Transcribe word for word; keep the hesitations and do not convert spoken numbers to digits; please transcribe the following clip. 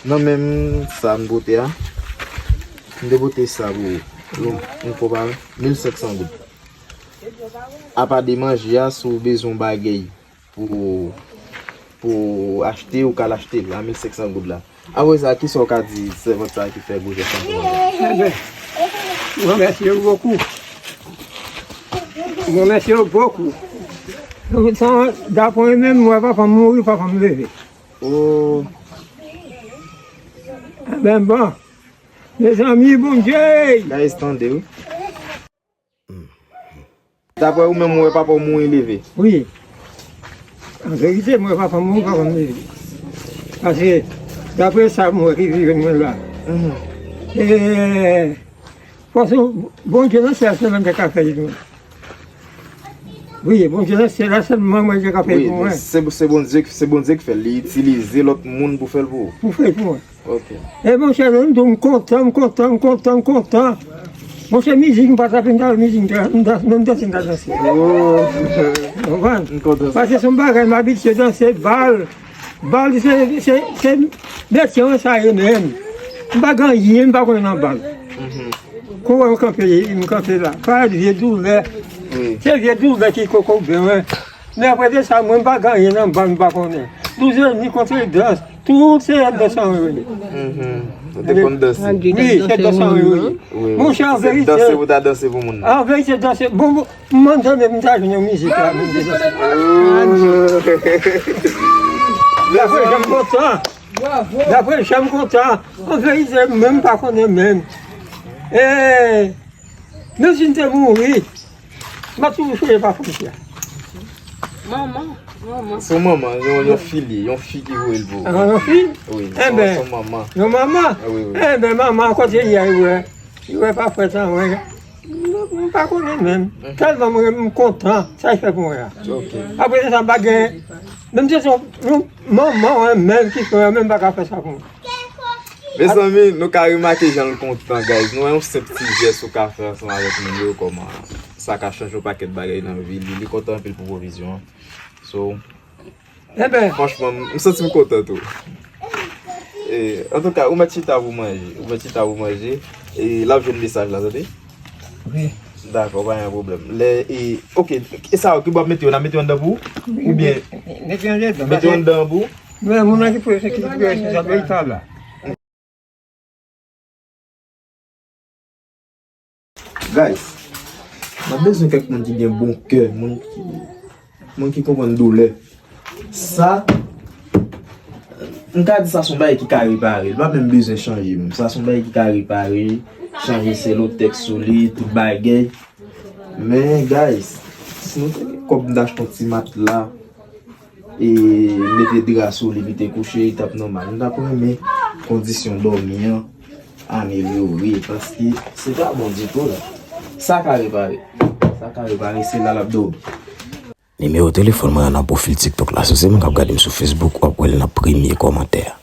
Nan menm sa m pote a, m te pote sa pou ou. Yon, yon kopa mil senk san goud. Apa de manje a, si w bezwen yon bagay pou, pou achte, ou ka al achte l a mil senk san goud la. Apre sa, kisa w ka di sèvant sa ki fè gwo jès sa pou mwen? Enben, mwen remèsye w bokou. Mwen remèsye w bokou. Dapre mwen menm, mwen papa m mouri, papa m leve. Oh. Enben, bon. Mezanmi, Bondye! Guys, tande, wi. Dapre ou menm, ou wè papa w mouri leve? Wi. An verite, m wè papa m mouri, papa m leve. Paske, dapre sa m wè ki rive mwen la. Mhm. E, paske Bondye nan syèl sèlman ki ka fè l pou mwen. Wi, Bondye nan syèl la sèlman mwen ki ka fè l pou mwen. Wi, se, se Bondye, se Bondye ki fè l. Li itilize lòt moun pou fè l pou ou. Pou fè l pou mwen. Ok. E monchè, lè m di w m kontan, m kontan, m kontan, m kontan. Monchè, mizik, m pa t ap vin gade mizik, m ta, m ta, m ta, m ta danse. Oh. Konprann? M kontan sa. Paske se yon bagay m abitye danse, bal. Bal, se, se, se metye mwen sa ye menm. M pa gen anyen, m pa konnen nan bal. Mhm. Kou wè m kanpe, m kanpe la. Pa vye doulè. Wi. Se vye doulè ki koko ben mwen. Men apre de sa, mwen m pa gen anyen nan bal, m pa konnen. Douzè ni kontre dans. Tout se dans anrele. Mhm. Ou te konn danse? Wi, se dans anrele. Wi, wi. Monchè, an verite. Se danse pou ta danse pou moun nan. An verite, danse. Bon, bon, m tande m ta jwenn yon mizik la, m te danse. Dapre jan m kontan. Dapre jan m kontan. An verite, menm pa konnen menm. E, menm si m te mouri, m ap toujou sonje pa fwontyè. Manman, manman. Se yon manman, yon, yon fi li, yon fi ki voye l pou ou. Ah, yon fi? Wi, se yon, se yon manman. Yon manman? Ah, wi, wi. Enben, manman, kote li a, li wè, li wè pa fwèt an, wè. M, m pa konnen menm. Mhm. Tèlman mwen, m kontan, sa l fè pou mwen a. Ok. Apre sa, m pa gen, menm si se yon, yon manman, wè, menm ki fè, menm pa ka fè sa pou mwen. Mezanmi, nou ka remake jan l kontan, guys. Nou wè yon senp ti jès ou ka fè ansanm avèk moun yo, kòman sa ka chanje yon pakèt bagay nan vi li. Li kontan anpil pou pwovizyon an. So, enben, franchman, m, m santi m kontan tou. E, antouka, ou mèt chita pou manje. Ou mèt chita pou manje. E, l ap jwenn mesaj la, tande? Wi. Dakò, pa gen pwoblèm. Lè, e, ok, e sa yo, ki bò ap mete yo? N ap mete yo anndan pou ou? Oubyen mete yo anndan pou ou? Men moun nan ki pou yo, se ki pou yo, se sa, men li pa la. Guys, n ap bezwen kèk moun ki gen bon kè, moun ki, moun ki konprann doulè. Sa, m ka di sa se yon bagay ki ka repare. Li pa menm bezwen chanje menm. Sa se yon bagay ki ka repare, chanje selotèks sou li, tout bagay. Men, guys, si nou te gen kòb, m t achte yon ti matla, e mete dra sou li, pou te kouche, li t ap nòmal. M t ap renmen kondisyon dòmi an amelyore, paske se pa bon ditou la. Sa ka repare. Sa ka repare, se la l ap dòmi. Nimewo telefòn mwen an nan pwofil TikTok la. Si w se moun k ap gade m sou Facebook, w ap wè l nan premye kòmantè a.